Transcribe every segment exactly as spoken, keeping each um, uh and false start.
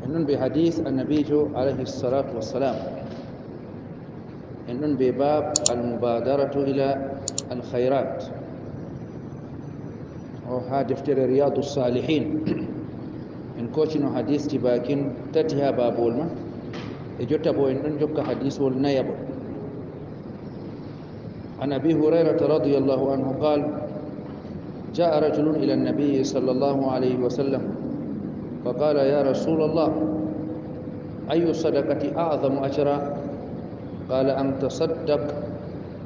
Ɗum ɓe hadis annabiijo alayhi salatu wassalam. En ɗon be bab al-mubadaratu ila al-khairat. O ha deftere Riyadu Salihin. En kocino hadis tibakin tati ha babowol man. E jotta bo en ɗon jokka hadiswol nayaɓol. عن أبي هريرة رضي الله عنه قال: جاء رجل إلى النبي صلى الله عليه وسلم فقال: يا رسول الله، أي الصدقة أعظم أجرا؟ قال: أن تصدق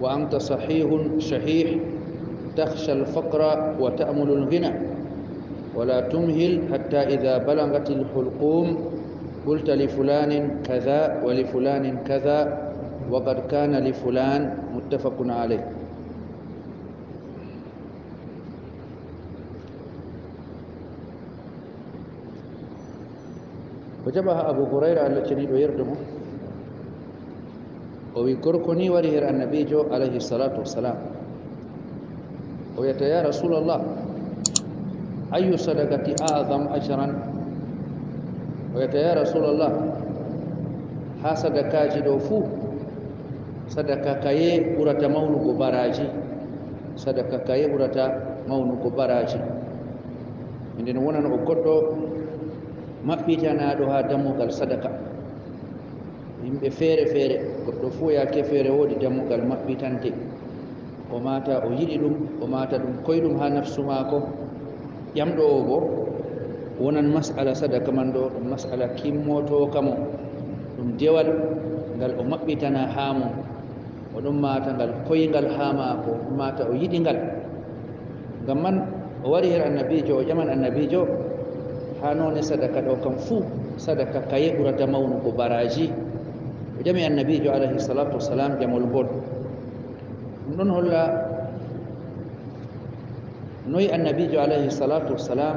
وأنت صحيح شحيح، تخشى الفقر وتأمل الغنى، ولا تمهل حتى إذا بلغت الحلقوم قلت لفلان كذا ولفلان كذا، وقد كان لفلان، متفق عليه. Ko jaɓa ha Abu Hurayra, Allah ceniɗo yerdo mo, o wi, gorko ni wari her annabiijo alayhi salatu wassalam. O wiyata: "Ya Rasulallah, ayu sadaqati a'zam ajran?" O wiyata: "Ya Rasulallah, ha sadakaaji ɗo fuu, sadaka kaye ɓurata mawnugo baraaji? Sadaka kaye ɓurata mawnugo baraaji?" Nden wonan o goɗɗo maɓɓitanaaɗo ha dammugal sadaka. Yimɓe feere feere, goɗɗo fuu yaake feere woodi dammugal maɓɓitante. O maata o yiɗi ɗum, o maata ɗum koyɗum ha nafsu maako. Ƴamɗo o bo wonan mas'ala sadaka man ɗo, ɗum mas'ala kimmotooka mo. Ɗum dewal ngal o maɓɓitana ha mum. O ɗon maata ngal koyngal ha maako, o maata o yiɗi ngal. Ngam man o wari her annabiijo, o ƴaman annabiijo, ha noone sadaka ɗo kam fuu, sadaka kaye ɓurata mawnugo baraaji? O ƴami annabiijo alayhi salatu wassalam ƴamol ngol. Ɗum ɗon holla noy annabiijo alayhi salatu wassalam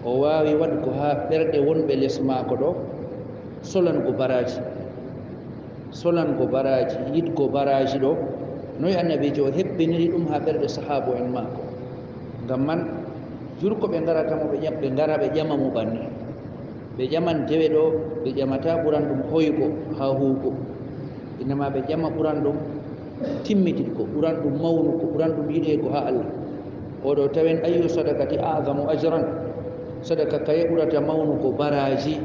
o waawi waɗgo ha ɓerɗe wonɓe les maako ɗo solango baraaji. Solango baraaji, yiɗgo baraaji ɗo, noy annabiijo o hebbiniri ɗum ha ɓerɗe sahaabo'en maako? Ngam man, jurko ɓe ngarata mo, ɓe ƴam-, ɓe ngara ɓe ƴama mo banni. Ɓe ƴaman dewe ɗo, ɓe ƴamata ɓuran ɗum hoygo ha huugo. Innama ɓe ƴama ɓuran ɗum timmititgo, ɓuran ɗum mawnugo, ɓuran ɗum yiɗeego ha Allah. O ɗo tawen ayyu sadaqati a'zamu ajran. Sadaka kaye ɓurata mawnugo baraaji?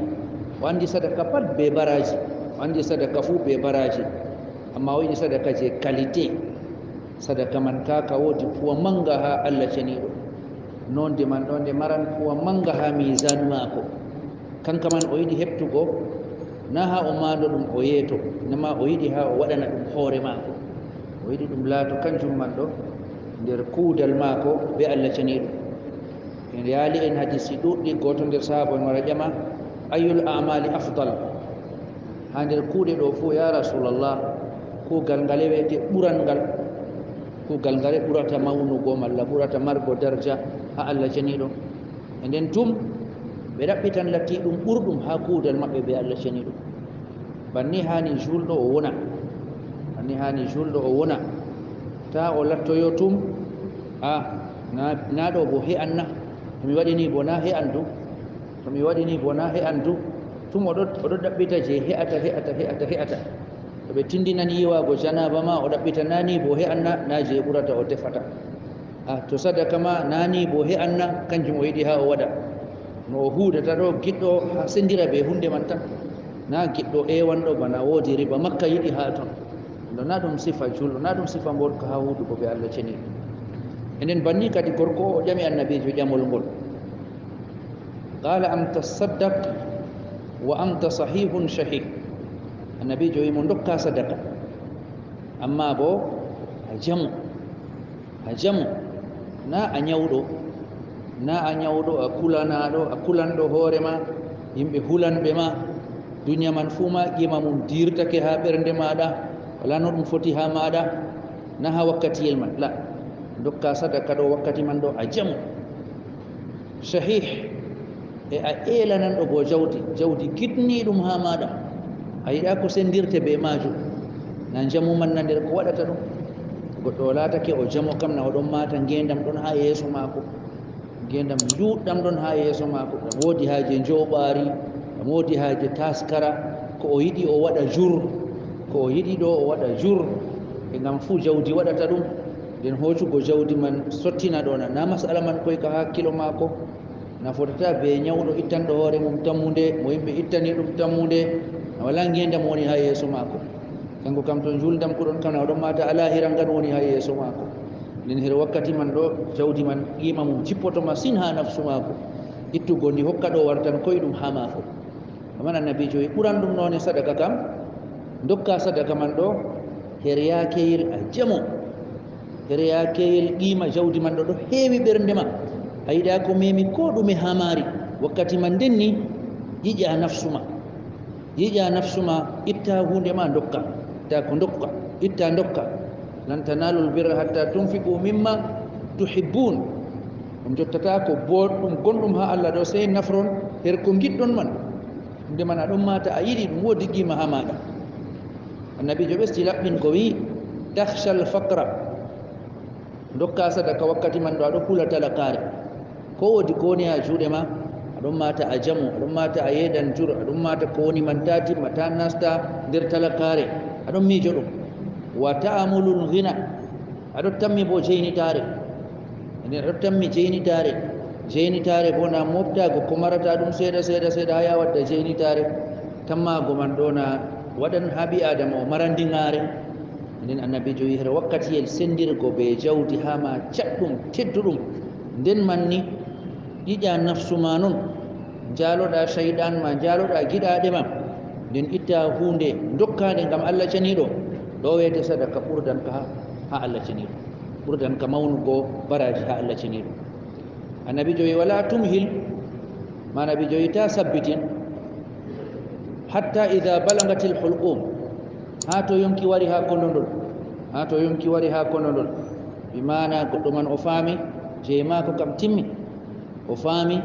O andi sadaka pat be baraaji. O andi sadaka fuu be baraaji. Amma o yiɗi sadaka je qualité. Sadaka man ka, ka woodi puwa manga ha Allah ceniiɗo. Nonde man ɗo nde maran puwa manga ha mizan maako. Kanka man o yiɗi heɓtugo, na ha o maando ɗum o yeeto, nama o yiɗi ha o waɗana ɗum hoore maako. O yiɗi ɗum laato kanjum man ɗo nder kuudal maako be Allah ceniiɗo. En yaali en hadisi ɗuɗɗi, gooto nder sahaaba en wara ƴama, "Ayyul a'mali afdal?" Ha nder kuuɗe ɗo fuu, ya Rasulallah, kuugal ngale wiyete ɓuran ngal? Kuugal ngale ɓurata mawnugo malla ɓurata margo darja ha Allah ceniiɗo? E nden tum, ɓe ɗaɓɓitan latti ɗum ɓurɗum ha kuudal maɓɓe be Allah ceniiɗo. Banni hani julɗo o wona. Banni hani julɗo o wona. Ta o lattoyo tum, a, na, na ɗo bo he'an na? To mi waɗi ni bo na he'an du? To mi waɗi ni bo na he'an du? Tum o ɗo, o ɗo ɗaɓɓita je he'ata, he'ata, he'ata, he'ata. To ɓe tindinani yiwaago janaba ma, o ɗaɓɓita na ni bo he'an na, na je ɓurata o tefata. A, to sadaka ma na ni bo he'an na, kanjum o yiɗi ha o waɗa. No o huudata ɗo, giɗɗo ha sendira be hunde man tan. Na giɗɗo ewanɗo bana woodi riba makka yiɗi ha ton. Ɗo na ɗum sifa julɗo, na ɗum sifa mboɗka ha huudugo be Allah ceniiɗo. E nden banni kadi gorko o ƴami annabiijo ƴamol ngol. Qala, "Am tasaddaq wa anta sahihun shahih." Annabiijo wi mo, "Ndokka sadaka, amma bo a jamo." A jamo, na a nyawɗo, na a nyawɗo, a kulanaaɗo, a kulanɗo hoore ma, yimɓe hulanɓe ma, duniya man fuu ma qima mum dirtake ha ɓernde maaɗa, wala no ɗum foti ha maaɗa, na ha wakkatiyel man. La, ndokka sadaka ɗo wakkati man ɗo a jamo. Shahih, e a eelananɗo bo jawdi, jawdi giɗniiɗum ha maaɗa. A yiɗa ko sendirte be maajum. Na njamu man na nder ko waɗata ɗum. Goɗɗo o laatake o jamo kam, na o ɗon maata ngeendam ɗon ha yeeso maako. Ngeendam njuuɗɗam ɗon ha yeeso maako. Ngam woodi haaje njooɓaari, ngam Mo woodi haaje taskara, ko o yiɗi o waɗa jur, ko o yiɗi ɗo o waɗa jur, e ngam fuu jawdi waɗata ɗum. Nden hoocugo jawdi man sottina ɗo na, na masala man koy ka hakkilo maako. Na fotata be nyawɗo ittanɗo hoore mum tammunde, mo yimɓe ittani ɗum tammunde, na walaa ngeendam woni haa yeeso maako. Kanko kam to njuuldam kuɗon kam na o ɗon maata alaahira ngan woni haa yeeso maako. Nden her wakkati man ɗo jawdi man qiima mum jippoto masin haa nafsu maako. Ittugo ndi hokka ɗo wartan koyɗum haa maako. Amman annabiijo wi'i ɓuran ɗum noone sadaka kam, ndokka sadaka man ɗo her yaakeyel a jamo. Her yaakeyel qiima jawdi man ɗo ɗo heewi ɓernde ma. A yiɗaa ko memi koo ɗume haa maari. Wakkati man nden ni yiƴa nafsu ma. Yiƴa nafsu ma, itta huunde ma ndokka. Itta ko ndokka, itta ndokka. Lan tanaalul birra hattaa tunfiqu mimma tuhibbun. On njottataa ko booɗɗum gonɗum haa Allah ɗo sey nafron her ko ngiɗɗon man. Nde man a ɗon maata a yiɗi ɗum woodi qiima haa maaɗa. Annabiijo ɓesdi laɓɓingo wi'i, takhshal faqra. Ndokka sadaka wakkati man ɗo a ɗo hula talakaare. Ko woodi ko woni haa juuɗe ma, a ɗon maata a jamo, a ɗon maata a yeeɗan jur, a ɗon maata ko woni man taa timma, taa nasta nder talakaare. A ɗon miijo ɗum. Wa ta'amulul ghina. A ɗo tammi bo jeynitaare. Nden a ɗo tammi jeynitaare. Jeynitaare bo na mooɓtaago ko marata ɗum seeɗa, seeɗa, seeɗa haa yaa wadda jeynitaare. Tammaago man ɗo na waɗan haa ɓii Aadama o mara ndiŋaare. Nden annabiijo wi'i her wakkatiyel sendirgo be jawdi haa ma caɗɗum, tedduɗum. Nden man ni, yiƴa nafsu ma non. Njaaloɗa cayɗan ma, njaaloɗa giɗaaɗe ma. Nden itta huunde ndokkaande ngam Allah ceniiɗo. Ɗo weete sadaka ɓurdan ka haa Allah ceniiɗo. Ɓurdan ka mawnugo baraaji haa Allah ceniiɗo. Annabiijo wi'i, "Wala tumhil." Ma annabiijo wi'i, "Ta sabbitin. Hatta idha balagatil hulqum." Haa to yonki wari haa kondondol. Haa to yonki wari haa kondondol. Bi maana goɗɗo man o faami, jey maako kam timmi. O faami,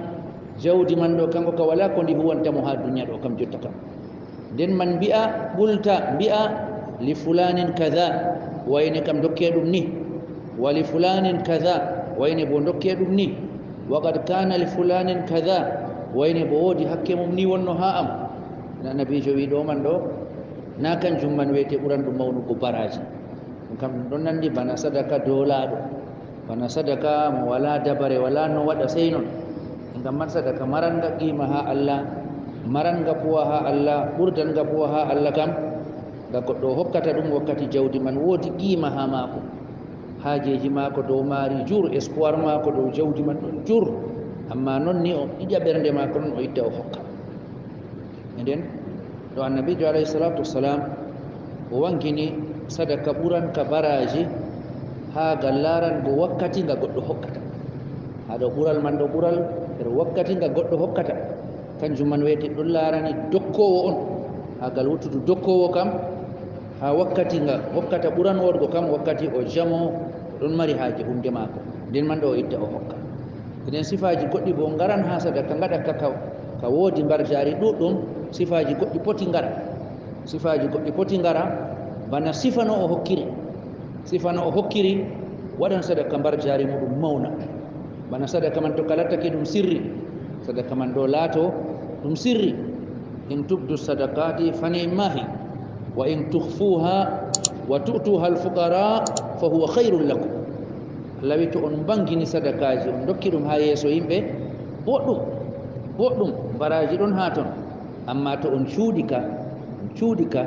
jawdi man ɗo, kanko ka wala ko ndi huwanta mo haa duniya ɗo kam jotta kam. Nden man mbi'a, ɓulta, mbi'a, "Li fulanin kaza, wayne kam dokke ɗum ni. Wa li fulanin kaza, wayne bo dokke ɗum ni. Wa qad kana li fulanin kaza, wayne bo woodi hakke mum ni wonno haa am." Na annabiijo wi'i ɗo man ɗo, na kanjum man weete ɓuran ɗum mawnugo baraaji. Ɗum kam ɗum ɗon nandi bana sadaka doolaaɗo. Bana sadaka mo walaa dabare, walaa no waɗa sey non. Ngam man sadaka marannga qiima haa Allah, marannga puwa haa Allah, ɓurdannga puwa haa Allah kam, nga goɗɗo o hokkata ɗum wakkati jawdi man woodi qiima haa maako. Haajeeji maako dow maari jur, espoir maako dow jawdi man ɗon jur. Ammaa non ni o ƴiƴa ɓernde maako non o itta o hokka. E nden, ɗo annabiijo alayhi salatu wassalam, o wankini sadaka ɓuran ka baraaji haa ngal laarango wakkati nga goɗɗo hokkata. Haa ɗo ɓural man ɗo ɓural, her wakkati nga goɗɗo hokkata. Kanjum man weeti ɗon laarani dokkoowo on. Haa ngal wuttudu dokkoowo kam, haa wakkati nga hokkata ɓuran wooɗugo kam, wakkati o jamo, o ɗon mari haaje huunde maako. Nden man ɗo o itta o hokka. Nden sifaaji goɗɗi boo ngaran haa sadaka, ngaɗa ka, ka, ka woodi mbarjaari ɗuuɗɗum, sifaaji goɗɗi poti ngara. Sifaaji goɗɗi poti ngara, bana sifa no o hokkiri. Sifa no o hokkiri, waɗan sadaka mbarjaari muɗum mawna. Bana sadaka man to ka lattake ɗum sirri, sadaka man ɗo laato ɗum sirri. In tubdu sadaqati fa ni'mahi, wa in tukhfuha wa tu'tuha al-fuqara fa huwa khairul lakum. Allah wi to on mbangini sadakaaji, on ndokki ɗum haa yeeso yimɓe, boɗɗum, boɗɗum, baraaji ɗon haa ton. Ammaa to on cuuɗi ka, on cuuɗi ka,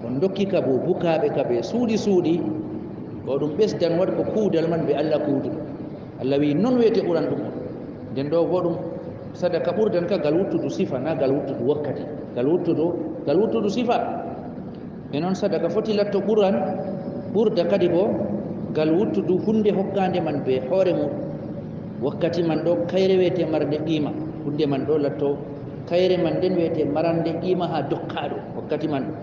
on ndokki ka bo bukaaɓe ka ɓe suuɗi suuɗi, ɗo ɗum ɓesdan waɗgo kuudal man be Allah kuuduɗo. Allah wi non weete ɓuran ɗum on. Nden ɗo bo ɗum sadaka ɓurdan ka ngal wuttudu sifa, na ngal wuttudu wakkati. Ngal wuttudu, ngal wuttudu sifa. E non sadaka foti latto ɓuran, ɓurda kadi bo ngal wuttudu huunde hokkaande man be hoore mum. Wakkati man ɗo kayre weete marnde qiima. Huunde man ɗo latto kayre man nden weete marande qiima haa dokkaaɗo wakkati man ɗo.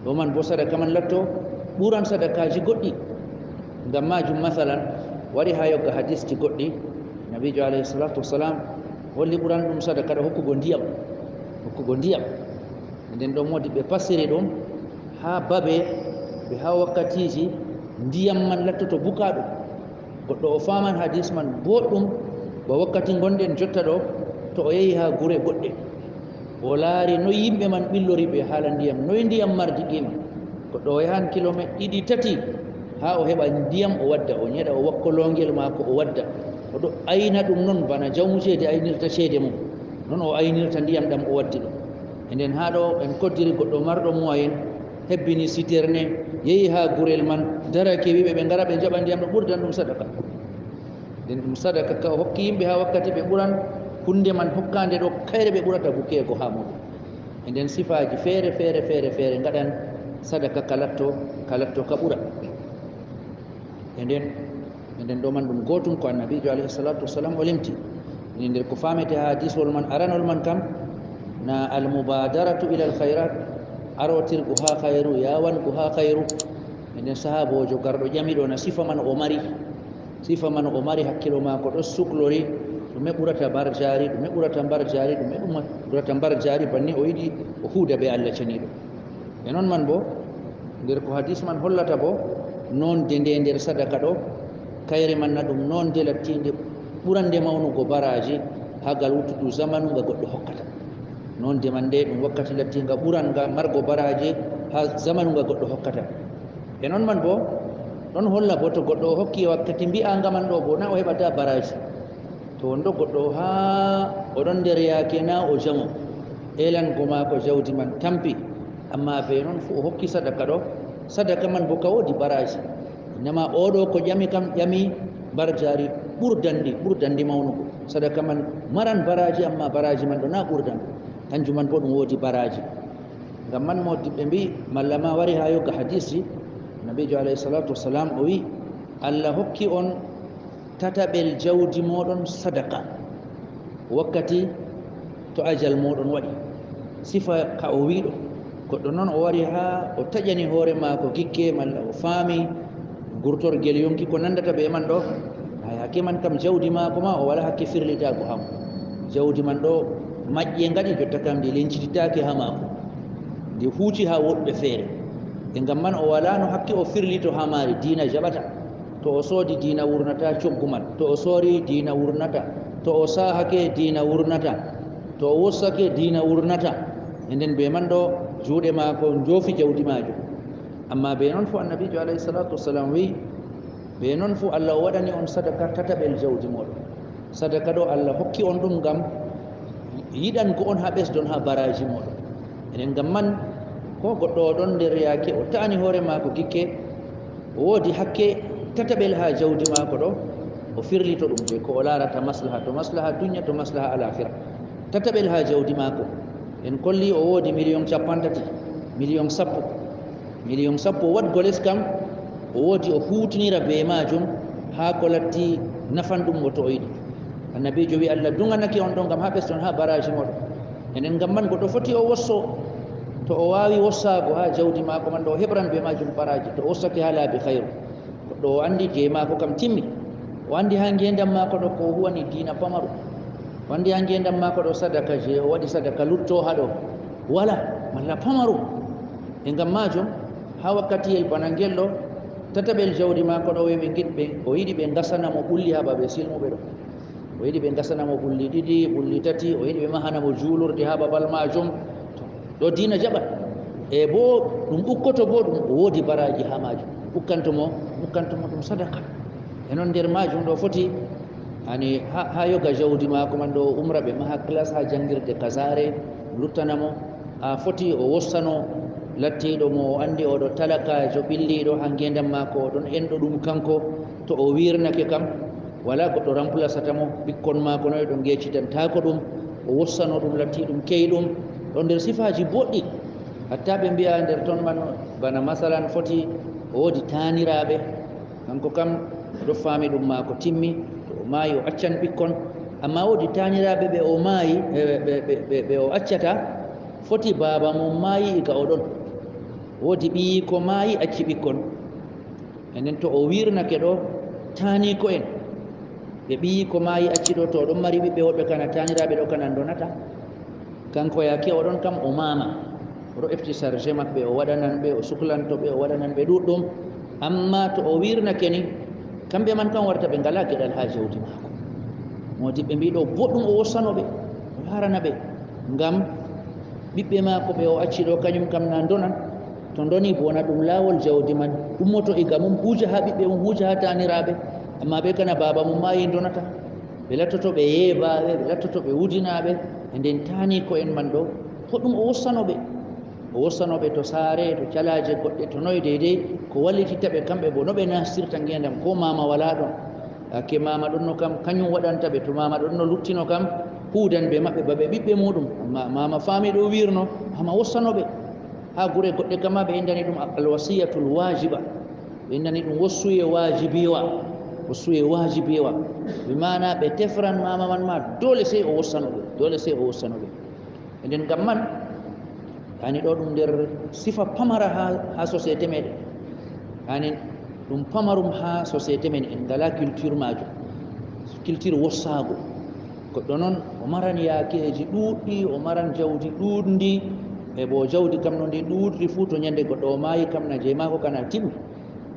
Ɗo man bo sadaka man latto ɓuran sadakaaji goɗɗi. Ngam maajum, masalan, wari haa yogga hadisji goɗɗi, Nabiijo alayhi salatu wassalam holli ɓuran ɗum sadaka ɗo hokkugo ndiyam, hokkugo ndiyam. Nden ɗon woodi ɓe passiri ɗum haa babe, ɓe haa wakkatiiji ndiyam man lattoto bukaaɗum. Goɗɗo o faaman hadis man boɗɗum, ba wakkati ngonɗen jotta ɗo, to o yehi haa gure goɗɗe, O laari noy yimɓe man ɓillori ɓe haala ndiyam, noy ndiyam mardi qima. Goɗɗo o yahan kilomeeter ɗiɗi, tati, haa o heɓa ndiyam, o wadda, o nyeɗa, o wakka loongel maako, o wadda. O ɗo ayna ɗum non bana jawmu ceede aynirta ceede mum. Non o aynirta ndiyam ɗam, o waddi ɗum. E nden haa ɗo en koddiri goɗɗo marɗo moyen, hebbini citerne, yehi haa gurel man, darake, wi'i ɓe ɓe ngara ɓe njaɓa ndiyam ɗo, ɓurdan ɗum sadaka. Nden ɗum sadaka ka o hokki yimɓe haa wakkati ɓe ɓuran, hunde man hokkaande ɗo kayre ɓe ɓurata bukkeego haa muuɗum. E nden sifaaji feere, feere, feere, feere ngaɗan sadaka ka latto, ka latto ka ɓura. E nden, e nden ɗo man ɗum gootum ko Annabiijo alayhi salatu wassalam o limti. Ni nder ko faamete haa hadisol man aranol man kam, na al mubadaratu ila al khairat, arotirgo haa khairu, yawango haa khairu. E nden sahaaboojo garɗo ƴami ɗo na sifa man o mari. Sifa man o mari, hakkilo maako ɗo suklori, ɗume ɓurata mbarjaari, ɗume ɓurata mbarjaari, ɗume ɗum ɓurata mbarjaari, banni o yiɗi o huuda be Allah ceniiɗo. E non man bo, nder ko hadis man hollata bo, nonde nde nder sadaka ɗo, kayre man na ɗum nonde lattiinde ɓurande mawnugo baraaji haa ngal wuttudu zamanu nga goɗɗo hokkata. Nonde man nde ɗum wakkati lattiinga ɓuranga margo baraaji haa zamanu nga goɗɗo hokkata. E non man bo, ɗon holla bo to goɗɗo o hokki e wakkati mbi'aanga man ɗo bo, na o heɓata baraaji. To wonɗo goɗɗo haa o ɗon nder yaake na o jamo, elango maako jawdi man tampi, amma be non fu o hokki sadaka ɗo, sadaka man bo ka woodi baraaji. Innama o ɗo ko ƴami kam, ƴami mbarjaari ɓurdanɗi, ɓurdanɗi mawnugo. Sadaka man maran baraaji, amma baraaji man ɗo na ɓurdan. Kanjum man bo ɗum woodi baraaji. Ngam man moodibɓe mbi'i, malla ma wari haa yoga hadisi, Nabiijo alayhi salatu wassalam o wi'i, Allah hokki on tataɓel jawdi mooɗon sadaka wakkati to ajal mooɗon waɗi. Sifa ka o wi'i ɗo, goɗɗo non o wari haa o taƴani hoore maako gikke, malla o faami gurtorgel yonki ko nandata be man ɗo, a yaake man kam jawdi maako ma o wala hakke firlitaago haa mo. Jawdi man ɗo maƴƴe ngaɗi, jotta kam ndi lincititaake haa maako. Ndi huuci haa woɗɓe feere. E ngam man o wala no hakke o firlito haa maari, diina jaɓata. To o soodi, diina wurnata coggu man. To o soori, diina wurnata. To o saahake, diina wurnata. To o wossake, diina wurnata. E nden be man ɗo juuɗe maako njoofi jawdi maajum. Amma be non fu Annabiijo alayhi salatu wassalam wi'i, be non fu Allah o waɗani on sadaka tataɓel jawdi mooɗon. Sadaka ɗo Allah hokki on ɗum ngam yiɗango on haa ɓesdon haa baraaji mooɗon. Enen ngam man, ko goɗɗo o ɗon nder yaake, o ta'ani hoore maako gikke, o woodi hakke tataɓel haa jawdi maako ɗo, o firlito ɗum be ko o laarata maslaha, to maslaha dunya, to maslaha alakhira. Tataɓel haa jawdi maako. En kolli o woodi miliyon cappanɗe tati, miliyon sappo. Miliyon sappo waɗgo les kam, o woodi o huutinira be maajum haa ko latti nafan ɗum mo to o yiɗi. Annabiijo wi'i, Allah duŋanake on ɗon ngam haa ɓeston haa baraaji mooɗon. Enen ngam man goɗɗo foti o wosso, to o waawi wossaago haa jawdi maako man ɗo, o heɓran be maajum baraaji, to o wossake haa laabi hayru. Goɗɗo o anndi jey maako kam timmi. O anndi haa ngeendam maako ɗo ko o huwani diina pamaru. O anndi haa ngeendam maako ɗo sadaka je o waɗi sadaka lutto haa ɗo. Wala, malla pamaru. E ngam maajum, haa wakkatiyel bana ngel ɗo, tataɓel jawdi maako ɗo, ɓe ngiɗ-, ɓe, o yiɗi ɓe ngasana mo ɓulli haa babe silmuɓe ɗo. O yiɗi ɓe ngasana mo ɓulli ɗiɗi, ɓulli tati, o yiɗi ɓe mahana mo juulurde haa babal maajum. To, ɗo diina jaɓat. E bo ɗum ukkoto bo ɗum o woodi baraaji haa maajum. Ukkanto mo, ukkanto mo ɗum sadaka. E non nder maajum ɗo foti, ani haa, haa yoga jawdi maako man ɗo o umra ɓe maha classe haa janngirde kazaare, luttana mo. A foti o wossano lattiiɗo mo o anndi o ɗo talakaajo ɓilliiɗo haa ngeendam maako, o ɗon enɗo ɗum kanko. To o wiirnake kam, wala goɗɗo remplaçata mo, ɓikkon maako noy ɗo ngeecitantaako ɗum, o wossano ɗum, latti ɗum keyɗum, ɗo nder sifaaji boɗɗi. Hatta ɓe mbi'a nder ton man, bana masalan, foti o woodi taaniraaɓe, kanko kam o ɗo faami ɗum maako timmi, to o maayi o accan ɓikkon, amma woodi taaniraaɓe ɓe o maayi, ɓe, ɓe, ɓe, ɓe, ɓe o accata, foti baaba mum maayi iga o ɗon. Woodi ɓiyiiko maayi acci ɓikkon. Enen to o wirnake ɗo, taaniiko en, ɓe ɓiyiiko maayi acci ɗo, to o ɗon mari ɓiɓɓe woɗɓe kana taaniraaɓe ɗo kana ndonata. Kanko yaake o ɗon kam o maama. O ɗo efti charge maɓɓe, o waɗanan ɓe, o suklanto ɓe, o waɗanan ɓe ɗuɗɗum. Amma to o wirnake ni, kamɓe man kam warta ɓe ngalaa geɗal haa jawdi maako. Moodibɓe mbii ɗo boɗɗum o wossano ɓe, o laarana ɓe. Ngam Ɓiɓɓe maako ɓe o acci ɗo, kañum kam na ndonan. To ndoni bo, na ɗum laawol jawdi man ummoto iga mum, huuja haa ɓiɓɓe mum, huuja haa taaniraaɓe. Amma ɓe kana baaba mum maayi, ndonata. Ɓe lattoto ɓe yeebaaɓe, ɓe lattoto ɓe wudinaaɓe. E nden taaniiko en man ɗo, ko ɗum o wossano ɓe. O wossano ɓe to saare, to calaaje goɗɗe, to noy deydey ko wallititta ɓe kamɓe bo, no ɓe nastirta ngeendam ko maama walaa ɗon. Ake maama ɗonno kam, kañum waɗanta ɓe. To maama ɗonno luttino kam, huudan be maɓɓe ba ɓe ɓiɓɓe muɗum. Amma maama faami ɗo wiirno, maama wossano ɓe. Haa gure goɗɗe kama ɓe inndani ɗum alwasiyatul waajiba. Ɓe inndani ɗum wossuye waajibiwa. Wossuye waajibiwa. Bi maana ɓe tefran maama man ma, doole sey o wossano ɓe. Doole sey o wossano ɓe. E nden ngam man, yani ɗo ɗum nder sifa pamara haa, haa société meɗen. Yani ɗum pamarum haa société men, en ngala culture maajum. Culture wossaago. Goɗɗo non, o maran yaakeeji ɗuuɗɗi, o maran jawdi ɗuuɗndi, e bo jawdi kam no ndi ɗuuɗri fuu, to nyande goɗɗo o maayi kam, na jey maako kana tiɗum.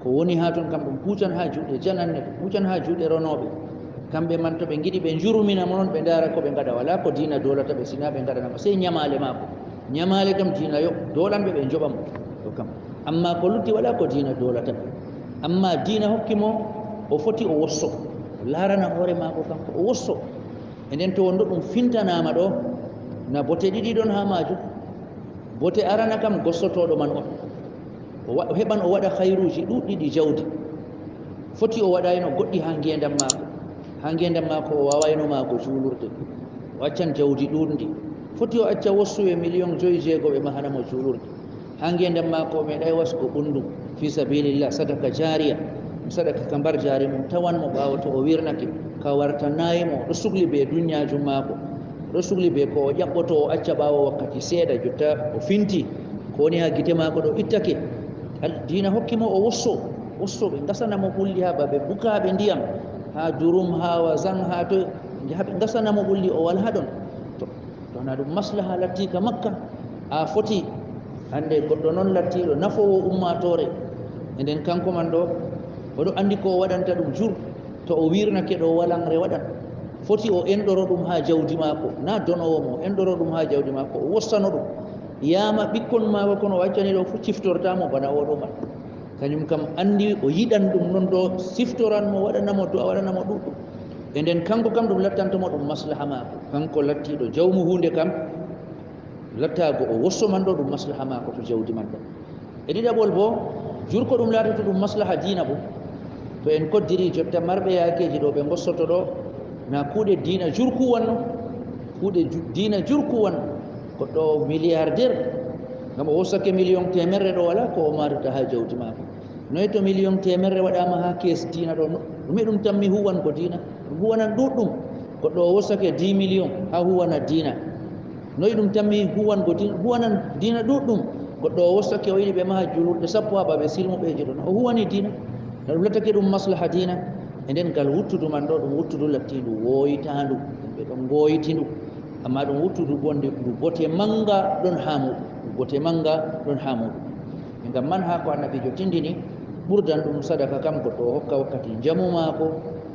Ko woni haa ton kam, ɗum huucan haa juuɗe jananne, ɗum huucan haa juuɗe ronooɓe. Kamɓe man, to ɓe ngiɗi ɓe njurmina mo non, ɓe ndaara ko ɓe ngaɗa. Walaa ko diina doolata ɓe, sina ɓe ngaɗana mo sey nyamaale maako. Nyamaale kam diina yo doolan ɓe, ɓe njoɓa mo. Ɗo kam. Amma ko lutti, walaa ko diina doolata ɓe. Amma diina hokki mo, o foti o wosso. O laarana hoore maako kanko, o wosso. E nden to wonɗo ɗum fintanaama ɗo, na bote ɗiɗi ɗon haa maajum. Bote arana kam, gossotooɗo man on. O wa-, o heɓan o waɗa hayruuji ɗuuɗɗi ɗi jawdi. Foti o waɗayno goɗɗi haa ngeendam maako. Haa ngeendam maako o waawayno maako juulurde. O accan jawdi ɗuuɗndi. Foti o acca wossuɓe miliyon joyi jeego ɓe mahana mo juulurde. Haa ngeendam maako o meeɗay wasgo ɓunndum. Fii sabiilillah, sadaka jaariya. Sadaka ka mbar jaari mum tawan mo ɓaawo to o wirnake. Ka wartanaay mo, o ɗo sukli bee dunyaajum maako. O ɗo sukli bee ko o ƴaɓɓoto o acca ɓaawo wakkati seeɗa, jotta o finti. Ko woni haa gite maako ɗo ittake. Al-, diina hokki mo o wosso. Wosso ɓe ngasana mo ɓulli haa babe bukaaɓe ndiyam. Haa Durum, haa Wazan, haa toy. Njaha ɓe ngasana mo ɓulli o wal haa ɗon. To, to na ɗum maslaha latti ka makka. A foti. Hannde goɗɗo non lattiiɗo nafoowo ummaatoore. E nden kanko man ɗo, o ɗo anndi ko o waɗanta ɗum jur. To o wirnake ɗo, walanre waɗan. Foti o enɗoro ɗum haa jawdi maako, na donoowo mo, o enɗoro ɗum haa jawdi maako, o wossano ɗum. Yaama ɓikkon maako kon o accani ɗo fuu ciftorta mo bana o ɗo man. Kañum kam anndi o yiɗan ɗum non ɗo, siftoran mo, waɗana mo du'a, waɗana mo ɗuɗɗum. E nden kanko kam ɗum lattanto mo ɗum maslaha maako. Kanko lattiiɗo jawmu huunde kam, lattaago o wosso man ɗo ɗum maslaha maako to jawdi man ɗo. E ɗiɗaɓol boo, jur ko ɗum laatoto ɗum maslaha diina boo. To en koddiri jotta marɓe yaakeeji ɗo ɓe ngossoto ɗo, na kuuɗe diina jur kuwanno, kuuɗe ju-, diina jur kuwanno. Goɗɗo milliardaire, ngam o wosake miliyon teemerre ɗo, walaa ko o marata haa jawdi maako. Noy to miliyon teemerre waɗaama haa kees diina ɗo, no, ɗume ɗum tammi huwango diina? Ɗum huwanan ɗuuɗɗum. Goɗɗo o wosake dix millions haa huwana diina. Noy ɗum tammi huwango diina? Huwanan diina ɗuuɗɗum. Goɗɗo o wosake o yiɗi ɓe maha juulirde sappo haa babe silmuɓeeje ɗon. O huwani diina. Na ɗum lattake ɗum maslaha diina. E nden ngal wuttudu man ɗo, ɗum wuttudu lattiindu wooyitaandu. Ɓe ɗon ngooyiti ndu. Amma ɗum wuttudu bonde ndu bote mannga ɗon haa muuɗum. Ndu bote mannga ɗon haa muuɗum. E ngam man haa ko Annabiijo tindini, ɓurdan ɗum sadaka kam goɗɗo o hokka wakkati njamu maako,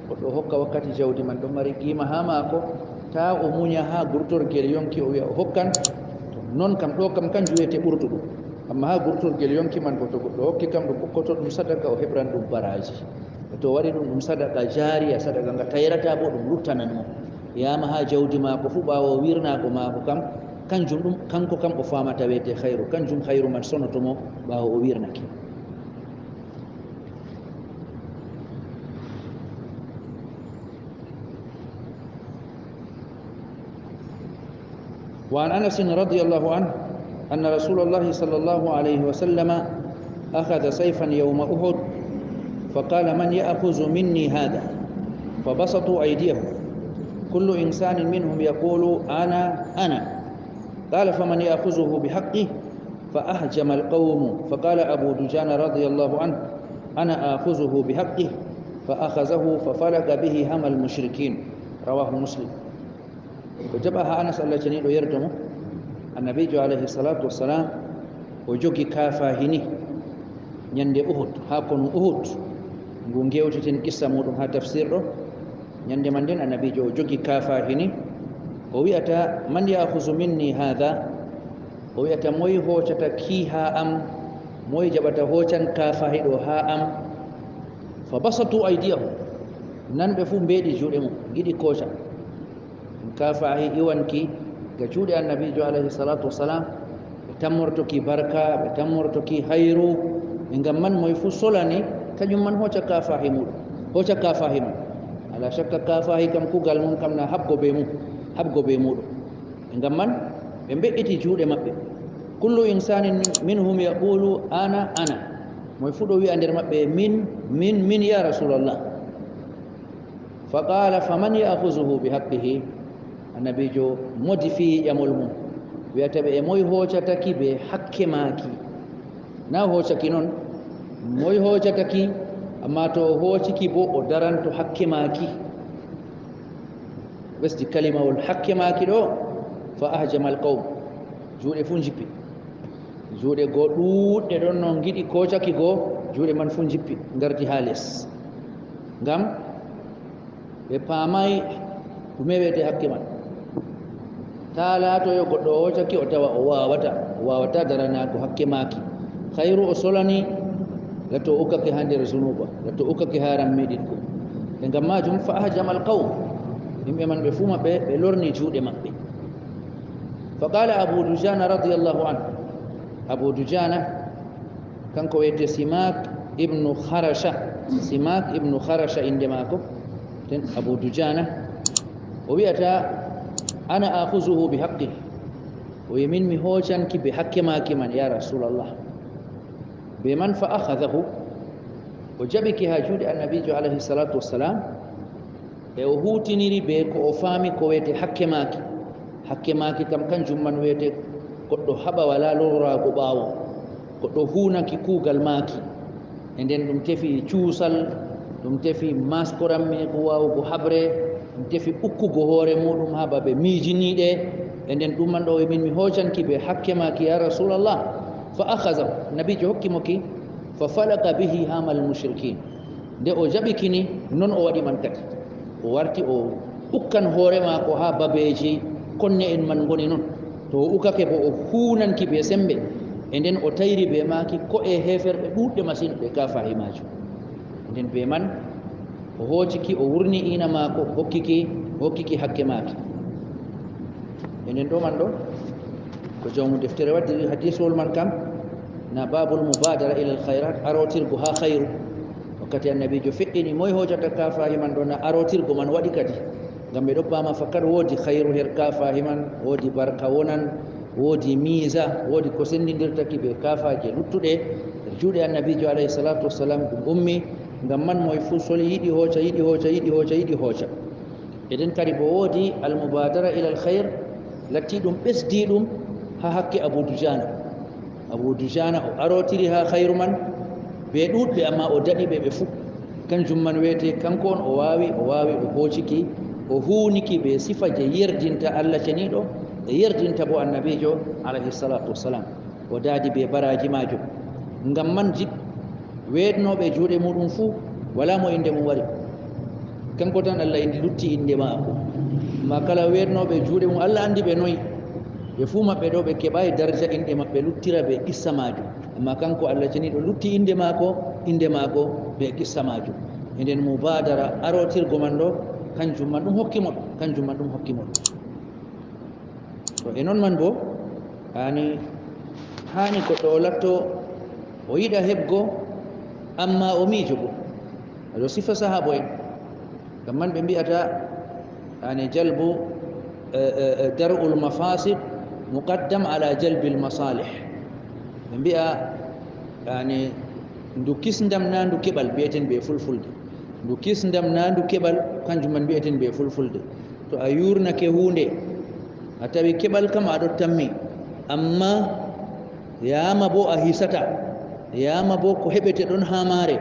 goɗɗo o hokka wakkati jawdi man ɗon mari qiima haa maako, taa o munya haa gurtorgel yonki o wi'a o hokkan. To non kam ɗo kam kanjum wiyete ɓurduɗum. Amma haa gurtorgel yonki man bo to goɗɗo hokki kam ɗum okkoto ɗum sadaka o heɓran ɗum baraaji. To o waɗi ɗum, ɗum sadaka jaariya, sadaka nga tayrata bo ɗum luttanan mo. Yaama haa jawdi maako fuu ɓaawo wirnaago maako kam, kanjum ɗum, kanko kam o faamata wiyete hayru, kanjum hayru man sonoto mo ɓaawo o wirnake. وعن أنس رضي الله عنه أن رسول الله صلى الله عليه وسلم أخذ سيفا يوم أحد فقال: "من يأخذ مني هذا؟" فبسطوا أيديهم، كل إنسان منهم يقول: "أنا، أنا." قال: "فمن يأخذه بحقه؟" فأهجم القوم، فقال أبو دجانة رضي الله عنه: "أنا آخذه بحقه." فأخذه ففلق به هم المشركين. رواه مسلم. Ko jaɓa haa Anas, Allah ceniiɗo yerdo mo, Annabiijo alayhi salaatu wassalam, o jogi kaafahi ni ñande Uhud, haa konu Uhud, ngu ngewteten qissa muuɗum haa tafsir ɗo. Ñande man nden, Annabiijo o jogi kaafahi ni, o wi'ata: "Man ya'khuzu minni haadha?" O wi'ata, "Moy hoocata kii haa am? Moy jaɓata hoocan kaafahi ɗo haa am?" Fa basatu aydiyahum. Nan ɓe fuu mbeeɗi juuɗe mum, ngiɗi kooca. Kaafahi iwanki ga juuɗe Annabiijo alayhi salaatu wasalaam, ɓe tammortoki barka, ɓe tammortoki hayru. E ngam man moy fuu solani, kañum man hooca kaafahi muuɗum, hooca kaafahi mum. Alaa shakka kaafahi kam kuugal mum kam na haɓgo bee mum, haɓgo bee muuɗum. E ngam man ɓe mbe'iti juuɗe maɓɓe. Kullu insanin minhum yaqulu, "Ana, ana." Moy fuu ɗo wi'a nder maɓɓe, "Min, min, min, ya Rasulallah." Fa qala, "Faman ya'khuzuhu bi haqqihi?" Annabiijo modifi ƴamol mum, wi'ata ɓe, "E moy hoocataki bee hakke maaki?" Na o hoocaki non, moy hoocataki, amma to o hoociki bo o daranto hakke maaki. Ɓesdi kalimawol hakke maaki ɗo, fa ahjama al qawm, juuɗe fuu njippi. Juuɗe goo ɗuuɗɗe ɗon no ngiɗi koocaki goo, juuɗe man fuu njippi, ngarti haa les. Ngam ɓe paamaay ɗume wi'ete hakke man. Taa laatoyo goɗɗo o hoocaki o tawa o waawata, o waawata daranaago hakke maaki. Hayru o solani, lato o ukkake haa nder zunuuba, lato o ukkake haa rammiɗingo. E ngam maajum fa ahjama al qawm, yimɓe man ɓe fuu maɓɓe ɓe lorni juuɗe maɓɓe. Fa qala Abu Dujana radiyallahu anhu, Abu Dujana, kanko wi'ete Simak ibnu Harasha. Simak ibnu Harasha innde maako, ten Abu Dujana. O wi'ata, "Ana akhuzuhu bi haqqi." O wi'i, "Min mi hoocanki bee hakke maaki man, ya Rasulallah." Bee man fa akhadahu, o jaɓi ki haa juuɗe Annabiijo alayhi salaatu wassalam. E o huutiniri bee ko o faami ko wi'ete hakke maaki. Hakke maaki kam kanjum man wi'ete goɗɗo haɓa walaa lorraago ɓaawo, goɗɗo huunaki kuugal maaki. E nden ɗum tefi cuusal, ɗum tefi maskoramme ko waawugo haɓre, ɗum tefi ukkugo hoore muuɗum haa babe miijiniiɗe. E nden ɗum man ɗo min mi hoocanki bee hakke maaki, ya Rasulallah. Fa akhaza, Nabiijo hokki mo ki, fa falaka bihi hamal mushrikin. Nde o jaɓi kini, non o waɗi man kadi. O warti o ukkan hoore maako haa babeeji konne'en man ngoni non. To o ukake bo, o huunanki bee sembe. E nden o tayri bee maaki ko'e heeferɓe ɗuuɗɗe masin ɓe kaafahi maajum. E nden bee man, o hooci ki, o wurni iina maako, hokki ki, hokki ki hakke maaki. E nden ɗo man ɗo, ko jawmu deftere waddiri hadiisowol man kam, na babul mubadara ilal khairat, arotirgo haa khairu. Wakkati Annabiijo fe'ini, moy hoocata kaafahi man ɗo, na arotirgo man waɗi kadi. Ngam ɓe ɗo paama fakat woodi khairu her kaafahi man, woodi barka wonan, woodi miisa, woodi ko sendindirtaki bee kaafaaje luttuɗe. Nder juuɗe Annabiijo alayhi salatu wassalam ɗum ummi. Ngam man moy fuu soli yiɗi hooca, yiɗi hooca, yiɗi hooca, yiɗi hooca. E nden kadi bo woodi almubadara ilal khair, latti ɗum ɓesdi ɗum haa hakke Abu Dujana. Abu Dujana o arotiri haa khairu man bee ɗuuɗɓe, amma o daɗi ɓe ɓe fuu. Kanjum man wi'ete kanko on o waawi, o waawi, o hoociki, o huuniki bee sifa je yerdinta Allah ceniiɗo, e yerdinta bo Annabiijo alayhi salatu wassalam. O daadi bee baraaji maajum. Ngam man jip-, weeɗnooɓe juuɗe muuɗum fuu, walaa mo innde mum wari. Kanko tan Allah indi, lutti innde maako. Ammaa kala weeɗnooɓe juuɗe mum, Allah andi ɓe noy. Ɓe fuu maɓɓe ɗo ɓe keɓaay darja innde maɓɓe luttira bee qissa maajum. Ammaa kanko Allah ceniiɗo lutti innde maako, innde maako bee qissa maajum. E nden mubaadara arotirgo man ɗo, kanjum man ɗum hokki mo ɗum, kanjum man ɗum hokki mo ɗum. To e non man bo, haani, haani goɗɗo o latto o yiɗa heɓgo, ammaa o miijo bo. Wato sifa sahaabo en. Ngam man ɓe mbi'ata, yani, jalbu, eh, eh, eh, dar'ul mafasid muqaddam ala jalbil masalih. Ɓe mbi'a, yani, ndu kisndam na ndu keɓal, mbi'eten bee fulfulde. Ndu kisndam na ndu keɓal, kanjum man mbi'eten bee fulfulde. To a yurnake huunde, a tawi keɓal kam a ɗo tammi, ammaa yaama bo a hisata, yaama bo ko heɓete ɗon haa maare,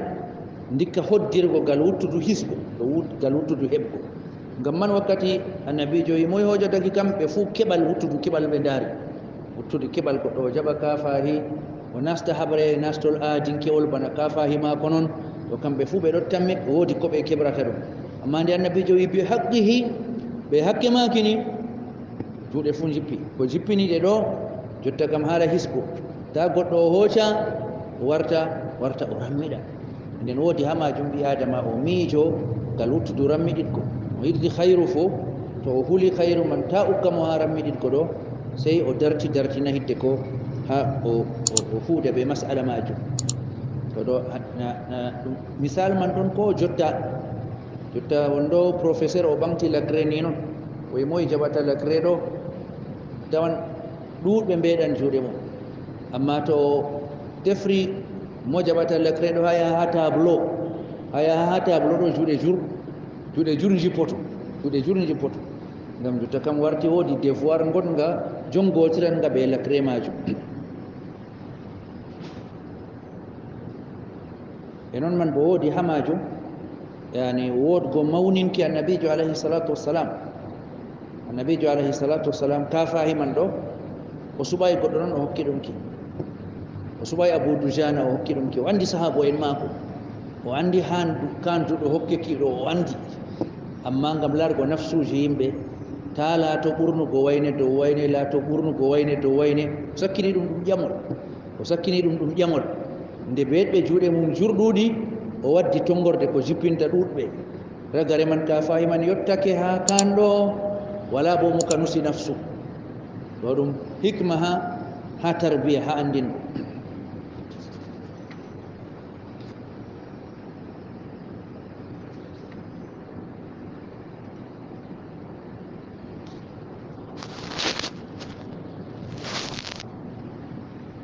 ndikka hoddirgo ngal wuttudu hisgo, to wut-, ngal wuttudu heɓgo. Ngam man wakkati Annabiijo wi'i, "Moy hoojataki kam?" Ɓe fuu keɓal wuttudu keɓal ɓe ndaari. Wuttudu keɓal goɗɗo o jaɓa kaafahi, o nasta haɓre nastol aadinkewol bana kaafahi maako non, to kamɓe fuu ɓe ɗo tammi, woodi ko ɓe keɓrata ɗum. Ammaa nde Annabiijo wi'i, "Bi haqqihi," bee hakke maaki ni, juuɗe fuu njippi. Ko jippini ɗe ɗo, Jotta kam haala hisbo, ta goɗɗo o hooca, o warta, warta o rammiɗa. Nden woodi haa maajum ɓii Aadama o miijo ngal wuttudu rammiɗitgo. O yiɗi khayru fo, to o huli khayru man, ta ukka mo haa rammiɗitgo ɗo, sey o darti dartina hiddeko haa o, o, o huuda bee mas'ala maajum. To ɗo, na, na, ɗum, misal man ɗon ko jotta. Jotta wonɗo professeur o ɓaŋgti la clé ni non. O yi moy jaɓata la clé ɗo. Tawan ɗuuɗɓe mbeeɗan juuɗe mum. Ammaa to o tefri mo jaɓata la clé ɗo, haa yaha haa tableau, haa yaha haa tableau ɗo, juuɗe jur, juuɗe jur njippoto, juuɗe jur njippoto. Ngam jotta kam warti woodi devoir ngoɗnga jonngotiran nga bee la clé maajum. E non man bo woodi haa maajum, yani, woodgo mawninki Annabiijo alayhi salatu wassalam. Annabiijo alayhi salatu wassalam, kaafahi man ɗo, o suɓaay goɗɗo non o hokki ɗum ki. O suɓaay Abu Dujana o hokki ɗum ki. O anndi sahaabo'en maako. O anndi haan du-, kaan duɗo hokke ki ɗo o anndi. Ammaa ngam laargo nafsuuji yimɓe, taa laato ɓurnugo wayne dow wayne, laato ɓurnugo wayne dow wayne, o sakkini ɗum ɗum ƴamol. O sakkini ɗum ɗum ƴamol. Nde beetɓe juuɗe mum jurɗuɗi, o waddi tonngorde ko jippinta ɗuuɗɓe. Ragare man, kaafahi man yottake haa kaan ɗo, walaa boo mo ka nusi nafsu. Ɗo ɗum hikma haa, haa tarbiya, haa anndingo.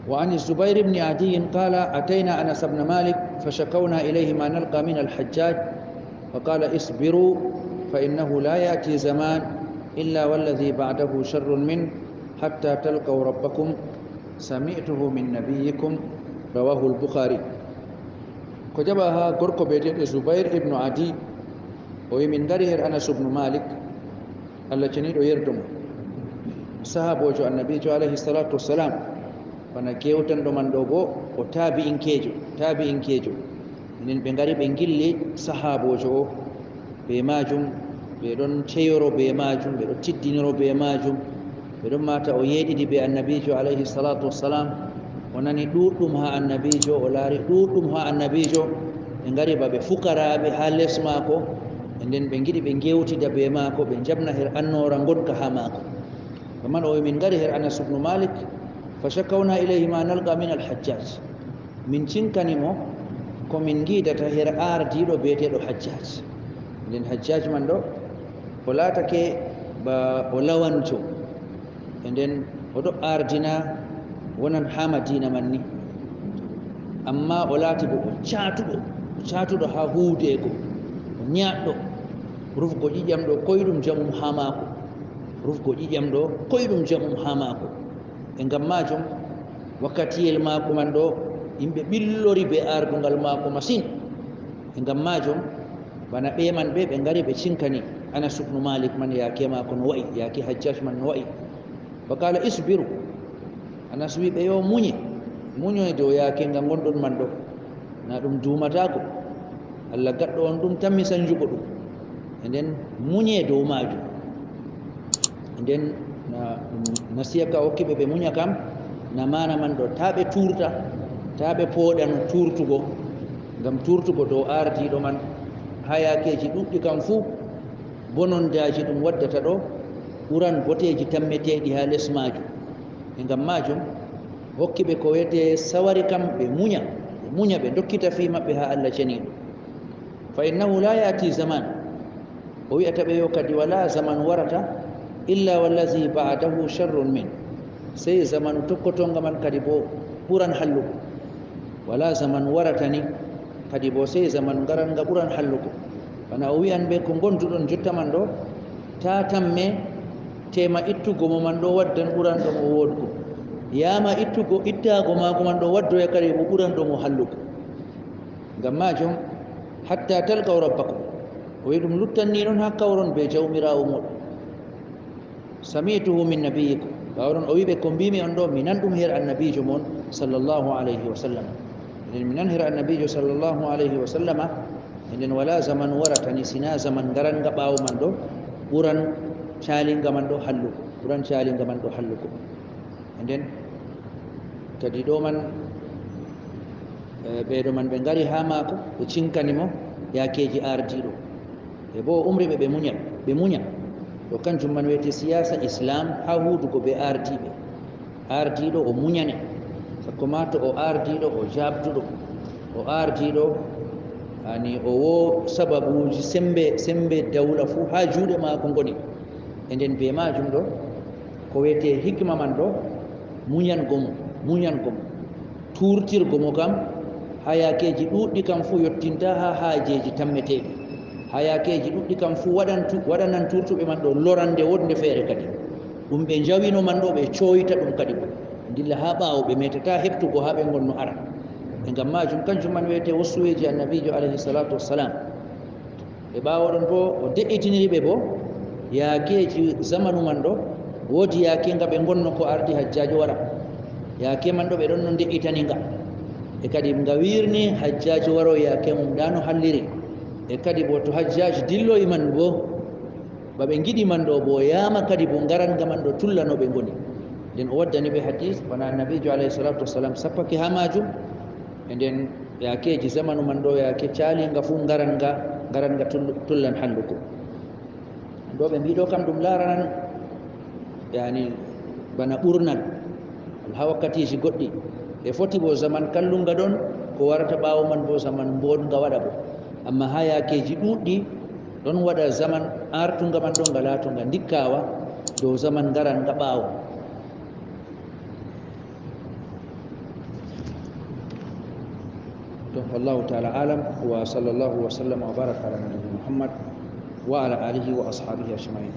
وعن الزبير بن عدي قال: أتينا أنس بن مالك فشكونا إليه ما نلقى من الحجاج، فقال: اصبروا، فإنه لا يأتي زمان إلا والذي بعده شر منه، حتى تلقوا ربكم، سمعته من نبيكم. رواه البخاري. Ko jaɓaa haa gorko biyeteeɗo Zubayr ibnu Adi, o wi, min ngari her Anas ibnu Malik, Allah ceniiɗo yerdo mo, sahaaboojo Annabiijo alayhi salatu wassalam, bana gewtanɗo man ɗo boo, o taabi'inkeejo, taabi'inkeejo. Nden ɓe ngari ɓe ngilli sahaaboojo o. Bee maajum, ɓe ɗon ceyoro bee maajum, ɓe ɗon tiddinoro bee maajum, ɓe ɗon maata o yeeɗidi bee Annabiijo alayhi salatu wassalam. O nani ɗuuɗɗum haa Annabiijo, o laari ɗuuɗɗum haa Annabiijo. Ɓe ngari ba ɓe fukaraaɓe haa les maako, e nden ɓe ngiɗi ɓe ngewtida bee maako, ɓe njaɓna her annoora ngonka haa maako. Ngam man o wi, min ngari her Anas ibnu Malik, fa shakawna ilayhi ma nalqa min al-Hajjaj. Min cinkani mo ko min ngiidata her aardiiɗo biyeteeɗo Hajjaj. Nden Hajjaj man ɗo, o laatake ba o lawanjo. E nden o ɗo aardina wonan haa Madiina man ni. Ammaa o laati bo o caatuɗo, o caatuɗo haa huuwdeego, o nyaaɗɗo, rufgo ƴiƴam ɗo koyɗum jamum haa maako. Rufgo ƴiƴam ɗo koyɗum jamum haa maako. E ngam maajum, wakkatiyel maako man ɗo, yimɓe ɓillori bee aardungal maako masin. E ngam maajum, bana ɓe man ɓe, ɓe ngari ɓe cinkani Anas ibnu Malik man yaake maako no wa'i, yaake Hajjaj man no wa'i. Wa qala: isbiru. Anas wi ɓe, yo munye, munye dow yaake nga ngonɗon man ɗo. Na ɗum duumataako. Allah gaɗɗo on ɗum tammi sanjugo ɗum. E nden munye dow maajum. E nden na, nasiya ka o hokki ɓe, ɓe munya kam, na maana man ɗo, taa ɓe tuurta, taa ɓe pooɗa no tuurtugo, ngam tuurtugo dow aardiiɗo man haa yaakeeji ɗuuɗɗi kam fuu, bonondaaji ɗum waddata ɗo ɓuran boteeji tammeteeɗi haa les maajum. E ngam maajum, hokki ɓe ko wiyetee sawari kam, ɓe munya, ɓe munya, ɓe ndokkita fii maɓɓe haa Allah ceniiɗo. Fa innahu la ya'ti zaman, o wi'ata ɓe yo kadi, walaa zamanu warata, illa wallazi ba'dahu sharrun min, sey zamanu tokkotoonga man kadi boo ɓuran hallugo. Walaa zamanu warata ni kadi boo, sey zamanu ngarannga ɓuran hallugo. Bana o wi'an ɓe, ko ngonduɗon jotta man ɗo, taa tamme, teema ittugo mo man ɗo waddan ɓuranɗo mo woodgo. Yaama ittugo, ittaago maako man ɗo waddoya kadi boo ɓuranɗo mo hallugo. Ngam maajum, hatta talqaw rabbakum, o wi'i ɗum luttan ni non haa kawron bee Jawmiraawo mooɗon. Sami'tuhu min nabiyyikum. Ɓaawo ɗon o wi'i ɓe, ko mbiimi on ɗo, mi nan ɗum her annabiijo mon, sallallahu alayhi wa sallam. Nden mi nan her annabiijo, sallallahu alayhi wa sallama, e nden walaa zamanu warata ni, sinaa zaman ngarannga ɓaawo man ɗo, ɓuran caaliiŋga man ɗo hallugo, ɓuran caaliiŋga man ɗo hallugo. E nden Kadi ɗo man, eh, ɓeeɗo man ɓe ngari haa maako, ɓe cinkani mo yaakeeji aardiiɗo. E bo o umri ɓe ɓe muña, ɓe muña. Ɗo kanjum man wiyetee siyaasa Islaam haa huudugo bee aardiiɓe. Aardiiɗo o muñane, sakko maa to o aardiiɗo o jaabduɗo, o aardiiɗo, yani o wo sababuuji semmbe, semmbe dawla fuu haa juuɗe maako ngoni. E nden bee maajum ɗo, ko wiyetee hikma man ɗo, muñango mo, muñango mo. Tuurtirgo mo kam, haa yaakeeji ɗuuɗɗi kam fuu yottinta haa haajeeji tammeteeɗi. Haa yaakeeji ɗuuɗɗi kam fuu waɗan tu-, waɗanan tuurtuɓe man ɗo lorande woɗnde feere kadi. Ɗum ɓe njawino man ɗo, ɓe cooyta ɗum kadi bo. Ndilla haa ɓaawo, ɓe meetataa heɓtugo haa ɓe ngonno ara. E ngam maajum, kanjum man wiyetee wossuweeji Annabiijo alayhi salaatu wassalaam. E ɓaawo ɗon bo, o de'itiniri ɓe bo, yaakeeji zamanu man ɗo, woodi yaake nga ɓe ngonno ko ardi Hajjaajo wara. Yaake man ɗo ɓe ɗon no de'itani nga. E kadi nga wiirni Hajjaajo waro yaake mum, ndaa no halliri. E kadi bo to Hajjaajo dilloyi man bo, ba ɓe ngiɗi man ɗo bo, yaama kadi bo ngaran nga man ɗo tulla no ɓe ngoni. Nden o waddani ɓe hadiis, bana Annabiijo alayhi salaatu wassalaam sappake haa maajum. E nden yaakeeji zamanu man ɗo, yaake caaliinga fuu ngaran nga, ngaran nga tull-, tullan hallugo. Ɗo ɓe mbiɗo kam ɗum laaranan, yani, bana ɓurnal, haa wakkatiiji goɗɗi. E foti bo zaman kallunga ɗon, ko warata ɓaawo man bo zaman mbooɗnga waɗa bo. Amma haa yaakeeji ɗuuɗɗi ɗon waɗa zaman aartunga man ɗon nga laatunga ndikkaawa dow zaman ngaran nga ɓaawo. Donc, wallahu ta'ala alam, wa sallallahu wa sallama wa baraka ala nabiyyina Muhammad wa ala alihi wa ashabihi ajma'in.